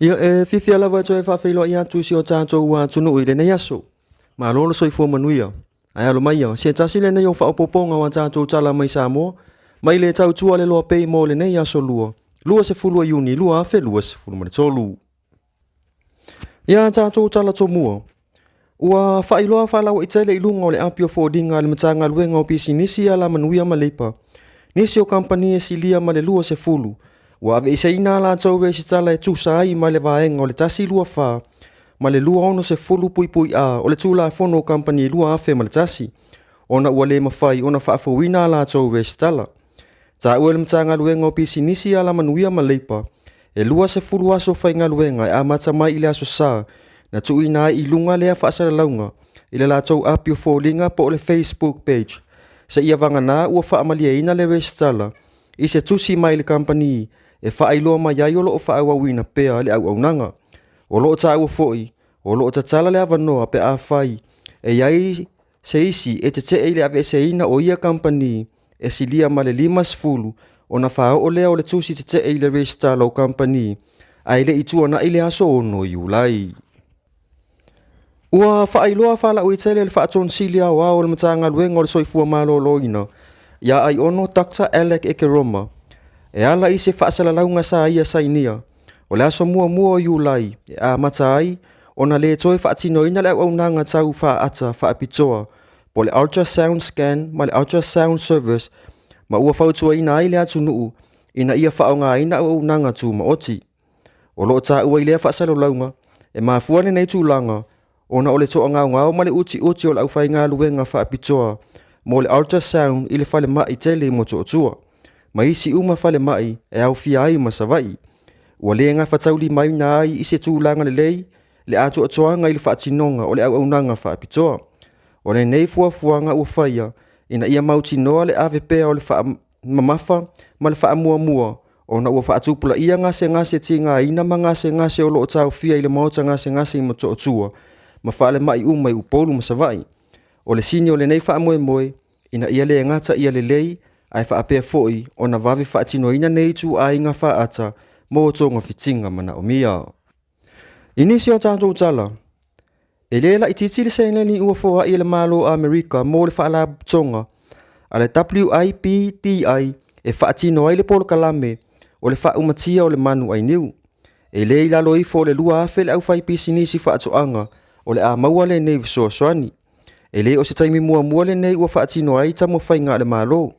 Ia, e fiafia lava e toe faafeiloai atu i si o tatou atunuu i lenei aso. Malo le soifua manuia. Ae alo maia, se tasi lenei o faaopoopoga o a tatou tala mai Samoa, mai le tautua le loa pei mo lenei aso Lua, 20 o Iuni 2023. Ia tatou tala tomua, ua faailoa faalauaitele i luga o le api o foliga a le Matagaluega o Pisinisi, Alamanuia ma Leipa, nisi o kamupani e silia ma le 20 ua aveeseina a latou resitala e tusa ai ma le vaega o le 124 ma le 260(A) o le Tulafono o Kamupani 2001, ona ua le mafai ona faafouina a latou resitala. Taua e le Matagaluega o Pisinisi, Alamanuia ma Leipa, e 20 aso faigaluega e amata mai i le aso Sa na tuuina ai i luga lea faasalalauga i le latou api o foliga po o le Facebook page, seia vagana ua faamalieina le resitala i se tusi mai le kamupani e faailoa mai ai o lo o faaauauina pea le auaunaga. O lo o taua foi, o lo o tatala le avanoa pe afai e i ai se isi e tetee i le aveeseina o ia kamupani e silia ma le 50 ona faaoo lea o le tusi tetee i le resitala o kamupani ae le i tuanai le aso 6 Iulai. Ua faailoa faalauaitele le Faatonisili Aoao o le Matagaluega o le Soifua Maloloina ia Aiono Dr. Alec Ekeroma e ala i se faasalalauga sa ia sainia o le aso 1 o Iulai e amata ai ona le toe faatinoina le auaunaga tau faata faapitoa po o le ultrasound scan ma le ultrasound service, ma ua fautuaina ai le atunuu ina ia faaaogaina auaunaga tumaoti. O lo o taua i lea faasalalauga, e mafua lenei tulaga ona o le toagaogao ma le utiuti o le aufaigaluega faapitoa mo le ultrasound i le falemai tele i Motootua ma isi uma falemai e aofia ai ma Savaii, ua le gafataulimaina ai i se tulaga lelei le atoatoaga i le faatinoga o le auaunaga faapitoa. O lenei fuafuaga ua faia ina ia mautinoa le ave pea o le faamamafa ma le faamuamua, ona ua faatupulaia gasegase tigaina ma gasegase o lo o taofia i le maota gasegase i Motootua ma falemai uma i Upolu ma Savaii. O le sini o lenei faamoemoe ina ia le gata ia lelei ae faapea foi ona vave faatinoina nei ituaiga faata mo togafitiga manaomia. I nisi o tatou tala, e le laitiiti le seleni ua foai e le Malo o Amerika mo le faalapotopotoga a le WIPDI e faatino ai le polokalame o le faaumatia o le manu ainiu. E le i lalo ifo o le 2,000 le aufaipisinisi faatoaga o le a maua lenei fesoasoani. E le o se taimi muamua lenei ua faatino ai taumafaiga a le Malo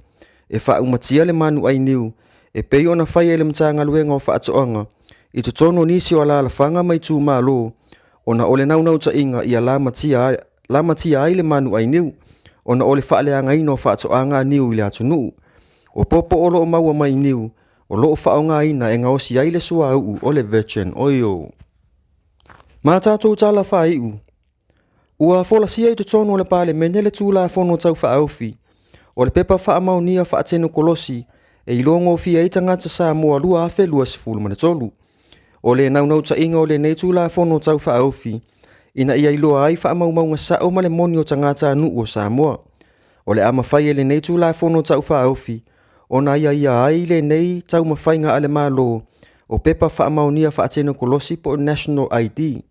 e faaumatia le manu ainiu e pei ona faia e le Matagaluega o Faatoaga i totonu o nisi o alaalafaga ma itumalo, ona o le naunautaiga ia lamatia ai le manu ainiu ona o le faaleagaina o faatoaga niu i le atunuu. O popo o lo o maua mai niu o lo o faaaogaina e gaosi ai le suauu o le virgin oil. Ma tatou tala faaiu, ua folasia i totonu o le Palemene le Tulafono Tau Faaofi o le Pepa Faamaonia Faatenokolosi e Iloagofie ai Tagata Samoa 2023. O le naunautaiga o lenei Tulafono Tau Faaofi ina ia iloa ai faamaumauga sao ma le moni o tagatanuu o Samoa. O le a mafai e lenei Tulafono Tau Faaofi ona aiaia ai lenei taumafaiga a le Malo o pepa faamaonia faatenokolosi po o National ID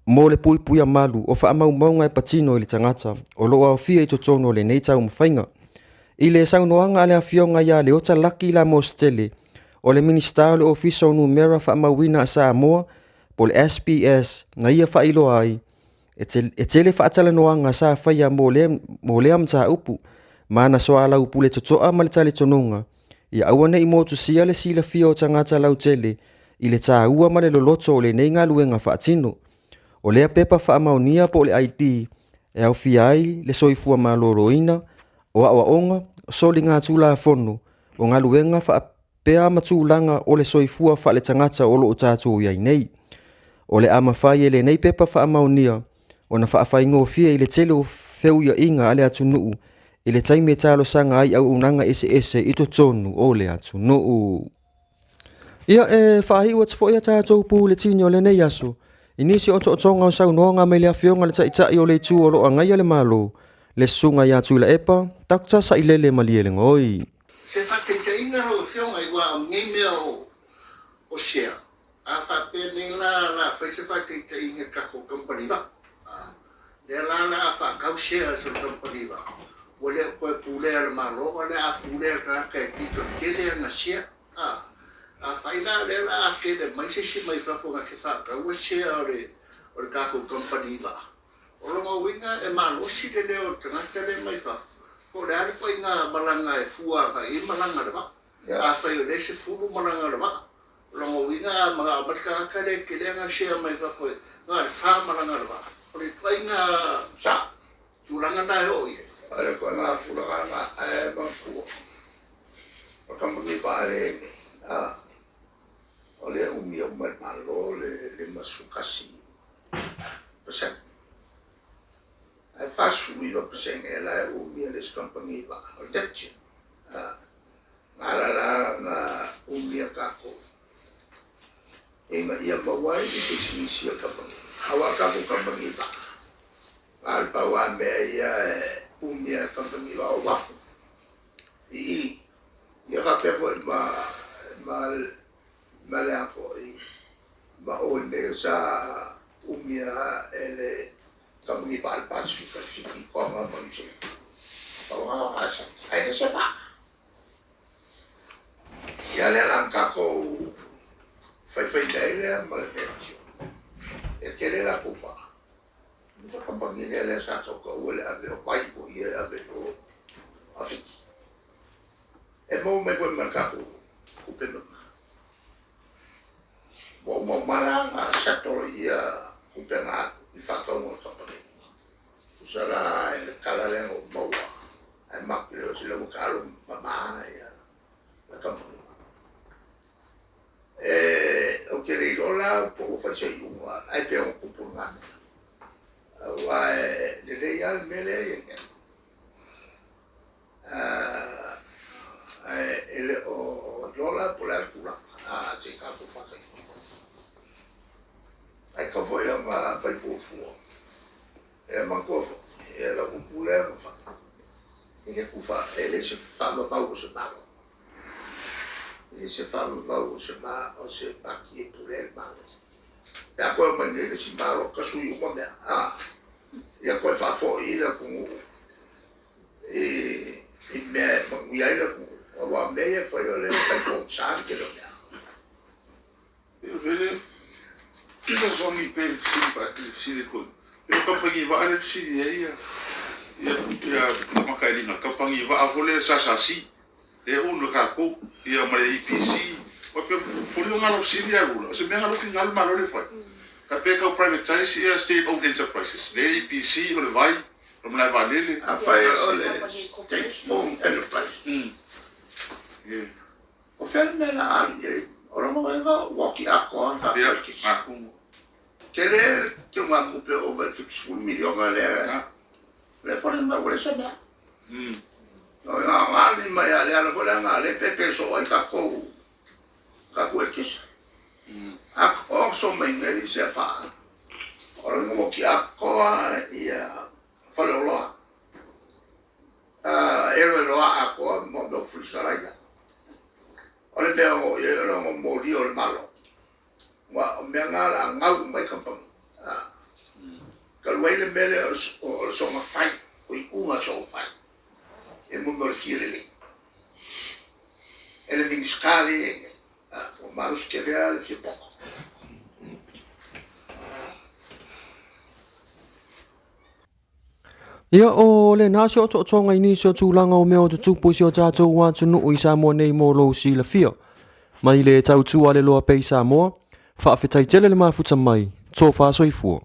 mo le puipuia malu o faamaumauga e patino i le tagata o lo o aofia i totonu o lenei taumafaiga. I le saunoaga a le Afioga ia Leota Laki Lamositele, o le Minisita o le Ofisa o Numera Faamauina a Samoa po o le SPS, na ia faailoa ai, e tele faatalanoaga sa faia mo lea mataupu, ma na soalaupule totoa ma le talitonuga ia aua ne i motusia le silafia o tagata lautele i le taua ma le loloto o lenei galuega faatino. O lea pepa faamaonia po o le ID e aofia ai le soifua maloloina, o aoaoga, soligatulafono, o galuega faapea ma tulaga o le soifua faaletagata o lo o tatou i ai nei. O le a mafai e lenei pepa faamaonia ona faafaigofie i le tele o feuiaiga a le atunuu i le taimi e talosaga ai auaunaga eseese i totonu o le atunuu. Ia, e faaiu atu foi a tatou puletini o lenei aso i nisi o otootoga o saunoaga mai le Afioga i le Taitai o le Itu o lo o agaia le Malo, le Susuga ia Tuilaepa Dr. Sailele Malielegaoi. Se faataitaiga lau Afioga i aua o lenei mea o share. A faapea nei la o le a fai se faataitaiga i le tatou kamupani vaa, lea la o le a faatau shares o le kamupani vaa, ua le o toe pulea e le Malo, a o le a pulea e le tagata e pito tele ana share. Afai la o lea o le a tele mai se isi mai fafo na te faataua share o le tatou kamupani vaa, O lona uiga e malosi le leo o le tagata lea mai fafo, po o le a le ituaiga malaga e fua agai i ai malaga a le vaa. Afai o lea e 10 malaga a le vaa, o lona uiga a manao mai le tagata lea e tele ana share mai fafo e na o le fa malaga a le vaa. O le ituaiga tulaga lena e oo i ai. O le ituaiga tulaga lena ae manatua, o le kamupani vaa lea e i ai nei, o lea e umia uma e le Malo le 51%. Ae 49% la e umia e le isi kamupani vaa, o le Neptune. Na ala la ona umia tatou ina ia maua ai ni pisinisi a le kamupani. Aua o le tatou kamupani vaa, na o le pau lava mea ia e umia e le kamupani vaa o uafu i i. Ia faapea foi ma ma le a foi ma o i mea sa umia e le kamupani vaa a le Pasefika i Fiti, Toga ma Niu Sila. Pau lava sa ae le se vaa. Ia lea la na tatou faifaiina ai lea ma le Neptune. E tele latou vaa. O le kamupani lea lea sa tautaua i le ave o vai foi ia e ave i o a Fiti. E maua mai foi ma le tatou tupe mama. Ua uma uma la ona settle ia tupe na alu i faatauga o le kamupani. Tusa la i le tala lea na ou maua ae matou te le o sila ua taalo mama ia le kamupani. E, ou te le iloa la po ua fai se iuga ae pei ona tupu lena mea. Aua e lelei lava le mea lea e i ai nei. Ae e le o iloa la po o le a le tulaga, a se i tatou mataitu. Ae tatau foi ona fai fuafua. E manatua foi, ia lau upu lea na fai, e le tufa, e le se faavavau o se Malo. E le se faavavau o se ma, o se pati e pulea le Malo. Pe a toe omai nei le isi Malo, tasui uma mea, a, ia toe faafoi le atunuu i mea e manuia ai le atunuu, aua o mea ia e fai o lea e fai pogisa le tele o mea. Vele fesoasoani pe le fesili le fesili foi. Pe o kamupani vaa lea fesili ai ia ia ia Makailina, kamupani vaa foi lea SSC lea own e tatou ia ma le EPC. Ua pe foliga na lau fesili ia Rula, o se mea na lou finagalo le Malo lea e fai. Ka pe tau privatize ia state owned enterprises, lea EPC o le vai, o le malae vaalele. Afai o le state owned enterprise, o fea le mea la a alu i ai? O lona uiga ua oki atoa le tatou eletise. Tele le teuga tupe ova i le 70 miliona lea lea foliga mai ua leai se mea. O na alu mai lava le ala foi lea na lea pepe soo ai tatou tatou eletise. A oso mai nei se faa o lona ua oki atoa ia faleoloa eloeloa atoa ma mea o freezer ia. O le mea o i ai o le ona molia o le Malo. Aua o mea na o le a gau uma ai kamupani. Talu ai le mea lea o le soona fai, o iuga soona fai, e mo mea o le fia lelei. E le Minisita lea e i ai nei, ua malosi tele lava le fia poto. Ia, o lena se otootoga i nisi o tulaga o mea o tutupu i si o tatou atunuu i Samoa nei mo lou silafia. Mai le tautua a le Loa Pei Samoa, faafetai tele le mafuta mai, tofa soifua.